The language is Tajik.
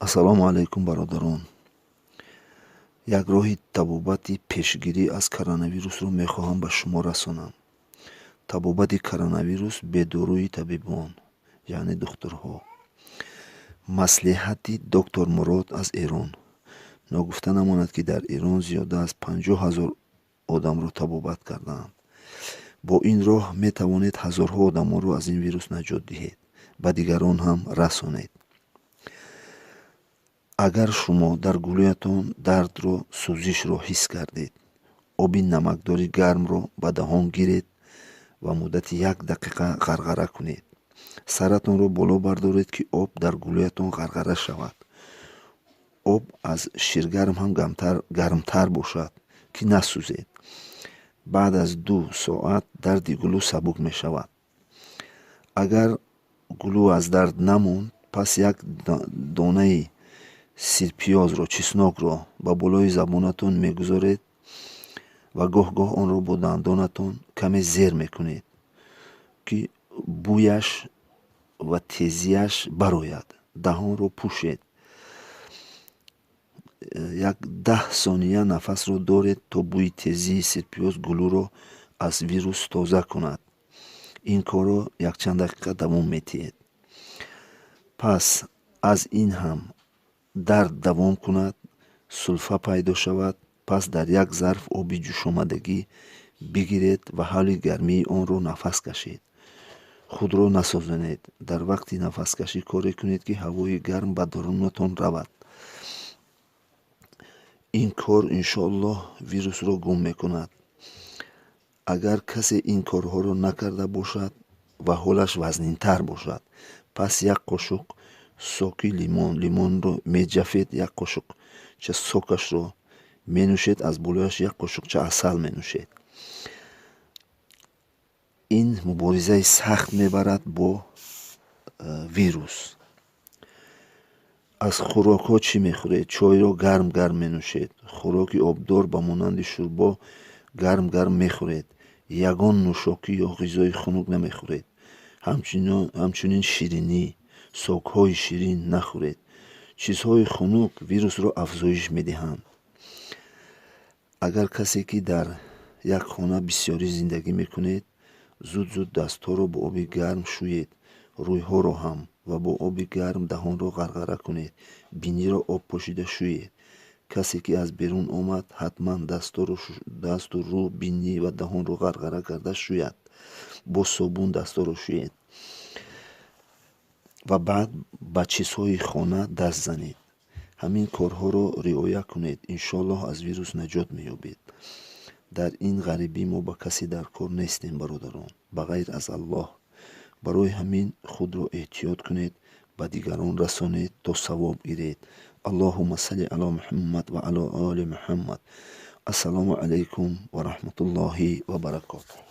Ассалому алайкум, бародарон. Як роҳи табобати пешгирӣ аз коронавирусро мехоҳам ба шумо расонам. Табобати коронавирус бе доруи табибон, яъне духтурҳо. Маслиҳати доктор Мурод аз Эрон. Ногуфта намонад, ки дар Эрон зиёда аз 50 000 одамро табобат кардаанд. Бо ин роҳ метавонед ҳазорҳо одамонро аз ин вирус наҷот диҳед, ба дигарон ҳам расонед. Агар шумо дар гулӯятон дардро, сӯзишро ҳис кардед, оби намакдори гармро ба даҳон гиред ва муддати як дақиқа ғарғара кунед. Саратонро боло бардоред, ки об дар гулӯятон ғарғара шавад. Об аз ширгарм ҳам гармтар бошад, ки насӯзед. Баъд аз 2 соат дарди гулӯ сабук мешавад. Агар гулӯ аз дард намонд, пас як донаи сирпиёзро, чеснокро ба болои забонатон мегузоред ва гоҳ-гоҳ онро бо дандонатон каме зер мекунед, ки бӯяш ва тезиаш барояд. Даҳонро пӯшед, як 10 сония нафасро доред, то бӯи тезии сирпиёз гулӯро аз вирус тоза кунад. Ин корро якчанд дақиқа давом медиҳед. Пас аз ин ҳам дард давом кунад, сулфа пайдо шавад, пас дар як зарф оби ҷӯшомадагӣ бигиред ва ҳоли гармии онро нафас кашед. Худро насозонед. Дар вақти нафаскашӣ коре кунед, ки ҳавои гарм ба дарунатон равад. Ин кор, иншоаллоҳ, вирусро гум мекунад. Агар касе ин корҳоро накарда бошад ва ҳолаш вазнинтар бошад, пас як қошуқ соки лимон, лимонро меҷафед, як қошуқча сокашро менӯшед, аз болояш як қошуқча асал менӯшед. Ин муборизаи сахт мебарад бо вирус. Аз хӯрокҳо чӣ мехӯред? Чойро гарм гарм менӯшед, хӯроки обдор ба монанди шӯрбо гарм гарм мехӯред, ягон нӯшокӣ ё ғизои хунук намехӯред. Ҳамчунин ширинӣ, сокҳои ширин нахӯред. Чизҳои хунук вирусро афзоиш медиҳанд. Агар касе ки дар як хона бисёрӣ зиндагӣ мекунед, зуд зуд дастҳоро бо оби гарм шӯед, рӯйҳоро ҳам, ва бо оби гарм даҳонро ғарғара кунед, биниро об пошида шӯед. Касе ки аз берун омад, ҳатман дасту рӯ, бинӣ ва даҳонро ғарғара карда шӯяд. Бо собун дастҳоро шӯед ва баъд ба чизҳои хона даст занед. Ҳамин корҳоро риоя кунед, иншоаллоҳ, аз вирус наҷот меёбед. Дар ин ғарибӣ мо ба касе дар кор нестем, бародарон, ба ғайр аз Аллоҳ. Барои ҳамин худро эҳтиёт кунед, ба дигарон расонед, то савоб гиред. Аллоҳумма салли ало Муҳаммад ва ало оли Муҳаммад. Ассалому алайкум ва раҳматуллоҳи ва баракотуҳ.